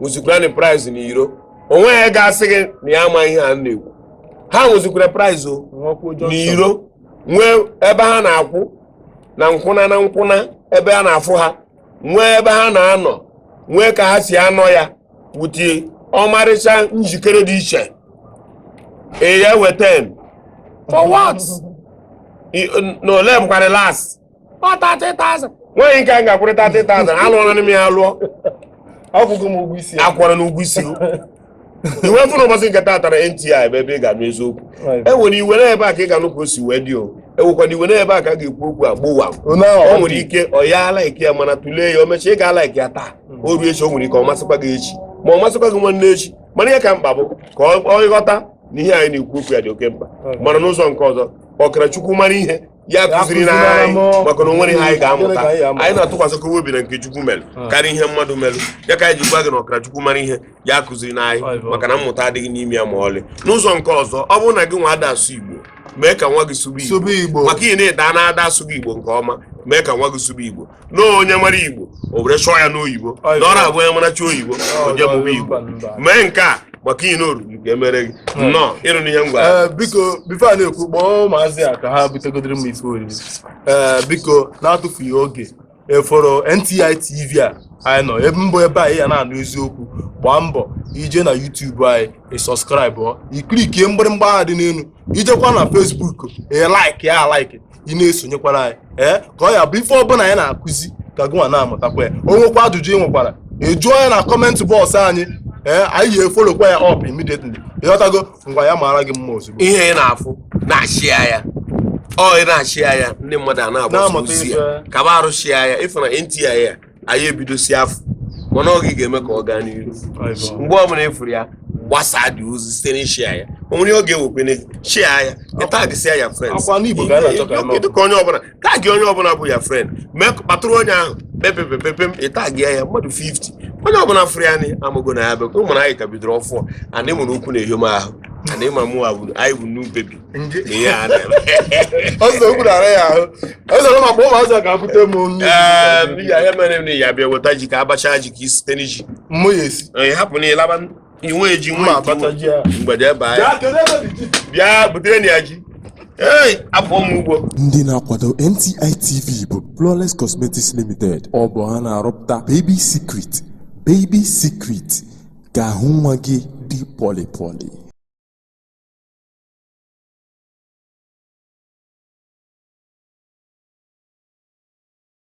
Speaker 1: nwezikwara na price n'iro. Onwe ya ga-asị gị na ya ama ihe a na-ekwu. Ha nwezikwara price o
Speaker 2: Nwakwuo Johnson.
Speaker 1: N'iro, nwee ebe ha na-akwụ na nkwụna na nkwụna, ebe a na-afụ ha, nwee ebe ha na-anọ, nwee ka ha si anọ ya wutie ọmarịcha njikere dị iche. Ị ya weta m.
Speaker 3: For what?
Speaker 1: Na ole bụkwarị last?
Speaker 3: Ọ 30,000.
Speaker 1: Nwaanyị nke a ga-akwụrị 30,000, alụọla m ya alụọ.
Speaker 2: Akwụgo m ụgwọ isi ya.
Speaker 1: Akwara n'ụgwọ isi gị. Iwe fụ n'ụbọchị nke taata na NTI bụ ebe ị ga-anụ eziokwu. E nwere iwe n'ebe a ka ị ga-anụ ka o si wee dị o. Enwekwana iwe n'ebe a ka a ga-ekwu okwu agbụwa.
Speaker 2: Onye ahụ
Speaker 1: O nwere ike ọ ya like ya, mana tụlee ya, o mechaa ị ga like ya taa, o ruo echi o nwere ike ọ masịkwa gị echi, ma ọ masịkwa gị nwanne echi. Mana ihe ka mkpa bụ ka ọ ịghọta na ihe anyị na-ekwu okwu ya dị oke mkpa. Mana n'ụzọ nke ọzọ, ọkara Chukwu mara ihe ya kụziri na anyị, maka na o nwere ihe anyị ga-amụta. Anyị na-atụkwasịkwa obi na nke Chukwu mere karịa ihe mmadụ mere. Ya ka anyị ji gwa gị na ọkara Chukwu mara ihe ya kụziri na anyị, maka na mmụta adịghị n'ime ya ma ọlị. N'ụzọ nke ọzọ, ọ bụrụ na gị nwa ada asụ Igbo, mee ka nwa gị sụba Igbo.
Speaker 2: Sụba Igbo.
Speaker 1: Maka ihe na-eda na-ada asụghị Igbo nke ọma, mee ka nwa gị sụba Igbo. Na onye mara Igbo, o were chọọ ya n'oyibo, na ọrụ abụ onye mara chọọ oyibo, o jee mụba Igbo. Mee nke a maka ihe na oruru ka emere gị nnọọ ịrụ n'ihe m gwara.
Speaker 2: Ee, biko, before a na-ekwu, kpọọ ụmụazị a ka ha butegodiri m ife oriri. Ee, biko, na-atụfughị oge, eforo NTI TV a anyị nọ ebe mbụ, ebe anyị ya na-anụ eziokwu. Gbaa mbọ ije na YouTube anyị, ị subscribe, ị clickie mgbịrịmgba ahụ dị n'elu. Ijekwa na Facebook, ị like ya, like, ị na-esonyekwara anyị. Ee, ka ọ ya bụ ife ọbụla anyị na-akụzi ka gụnwa na-amụtakwa ya. O nwekwa ajụjụ ị nwekwara, ị jụọ ya na comment box anyị. Ee, anyị ga-efollowkwa ya up immediately. Ịghọtago? Ngwa, ya mara gị mma ozugbo.
Speaker 1: Ihe ị na-afụ na-achịa ya, ọ ị na-achịa ya, ndị mmadụ a na-agbasa
Speaker 2: Na-amụta
Speaker 1: ozi ya.
Speaker 2: ife.
Speaker 1: Kaba arụchịa ya. Ịfụ na NTI ya anyị ebidosi afọ, mana ọ gị ga-eme ka ọ gaa n'iru. Mgbe ọbụla ịfụrụ ya, gbasaa dị ozi site n'ishare ya. O nwere ihe ọ ga-ewekwene share ya, ị tagsịa ya friends.
Speaker 2: Akwa n'Igbo ka a na-achọ ka eme.
Speaker 1: Kedu ka onye ọbụla tag, onye ọbụla bụ ya friend, mee kpatụrụ onye ahụ pepepepepem, ị tag ya mmadụ 50. Onye ọbụla fụrụ ya ni amago na ya bụ ụmụ na anyị ka bidoro ọfụọ and ị mụrụ okwu na-ehio m ahụ and ịma mụ anyị bụ new baby na ihe a na-eme.
Speaker 2: Ọzọ okwu na-ara ya ahụ. Ọzọ ma kpọọ ụmụazị a ka bute m nri.
Speaker 1: Ee, ya mere na ya bịa weta ji ka abacha ji ka ị site n'iji.
Speaker 2: Mmụ ya esi.
Speaker 1: Ị hapụ na ịlaba inwe ji nwe.
Speaker 2: Mma abacha ji a.
Speaker 1: Mgbede baa ya.
Speaker 2: Bịa, kedu ebe dị ji?
Speaker 1: Bịa butere ya ji. Ei, apụọ m ugbo.
Speaker 4: Ndị na-akwado NTI TV bụ Flawless Cosmetics Limited. Ọ bụ ha na-arụpụta Baby Secret. Baby Secret ka ahụ nwa gị dị. Ndị Pọlị Pọlị.